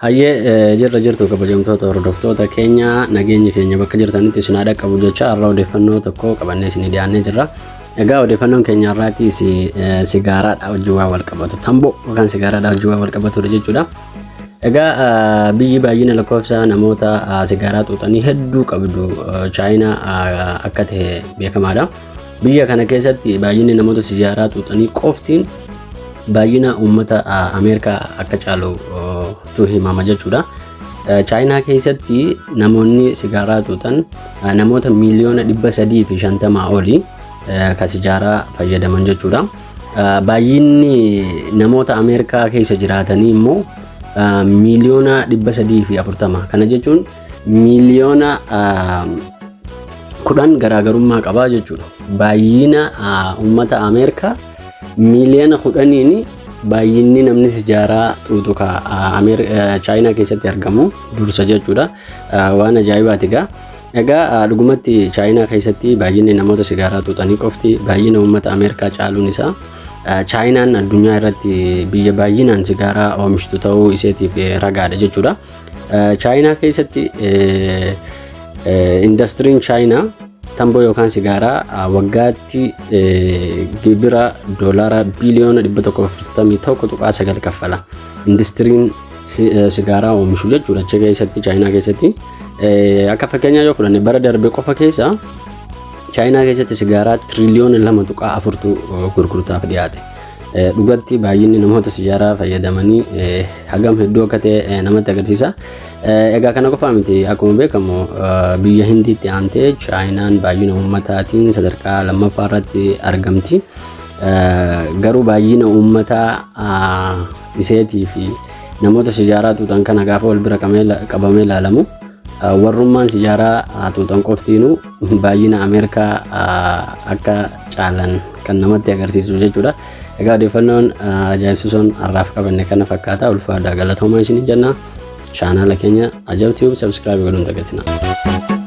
Hayyee, jirra jirtu kabajamtoota hordoftoota keenya, nageenyi keenya bakka jirtanitti isin haa dhaqqabu jecha har'a odeeffannoo tokko qabannee isinii dhiyaannee jirra. Egaa odeeffannoon keenya har'aatiis sigaaraadha wajjin waan wal qabatu, tamboo yookaan sigaaraadha wajjin waan wal qabatudha jechuudha. Egaa biyyi baay'ina lakkoofsa namoota sigaaraa xuuxanii hedduu qabdu Chaayinaa akka ta'e beekamaadha. Biyya kana keessatti baay'inni namoota sigaaraa xuuxanii qoftiin baay'ina uummata Ameerikaa akka caalutu himama jechuudha. Chaayinaa keessatti namoonni sigaaraa xuuxan namoota miiliyoona 350 olii ka sigaaraa fayyadaman jechuudha. Baay'inni namoota Ameerikaa keessa jiraatanii immoo miiliyoona 340. Kana jechuun miiliyoona 10 garaagarummaa qabaa jechuudha. Baay'ina uummata Ameerikaa miiliyoona 10n baay'inni namni sijaaraa xuuxu ka Chaayinaa keessatti argamu dursa jechuudha. Waan ajaa'ibaati egaa. Egaa dhugumatti Chaayinaa keessatti baay'inni namoota sigaaraa xuuxanii qofti baay'ina uummata Ameerikaa caaluun isaa Chaayinaan addunyaa irratti biyya baay'inaan sigaaraa oomishtu ta'uu iseetiif ragaadha jechuudha. Chaayinaa keessatti indastiriin Chaayinaa tamboo yookaan sigaaraa waggaatti gibira doolaara biiliyoona 141.9 kaffala. Indastiriin sigaaraa oomishu jechuudha achi keessatti, Chaayinaa keessatti. Akka fakkeenyaa yoo fudhanne, bara darbe qofa keessa Chaayinaa keessatti sigaaraa tiriliyoona 2.4tu gurgurtaaf dhiyaate. Dhugatti baay'inni namoota sigaaraa fayyadamanii hagam hedduu akka ta'e namatti agarsiisa. Egaa kana qofaa miti, akkuma beekamu biyya Hindiitti aantee Chaayinaan baay'ina uummataatiin sadarkaa lammaffaa irratti argamti. Garuu baay'ina uummataa iseetii fi namoota sigaaraa xuuxan kana gaafa wal bira qabamee ilaalamu, warrummaan sigaaraa xuuxan qoftiinuu baay'ina Ameerikaa akka caalan kan namatti agarsiisu jechuudha. Egaa odeeffannoon ajaa'ibsiisoon har'aaf qabanne kana fakkaata. Ulfaadhaa, galatoomaa isiniin jenna. Chaanaala keenya Ajab Tube subscribe godhuun dagatinaa.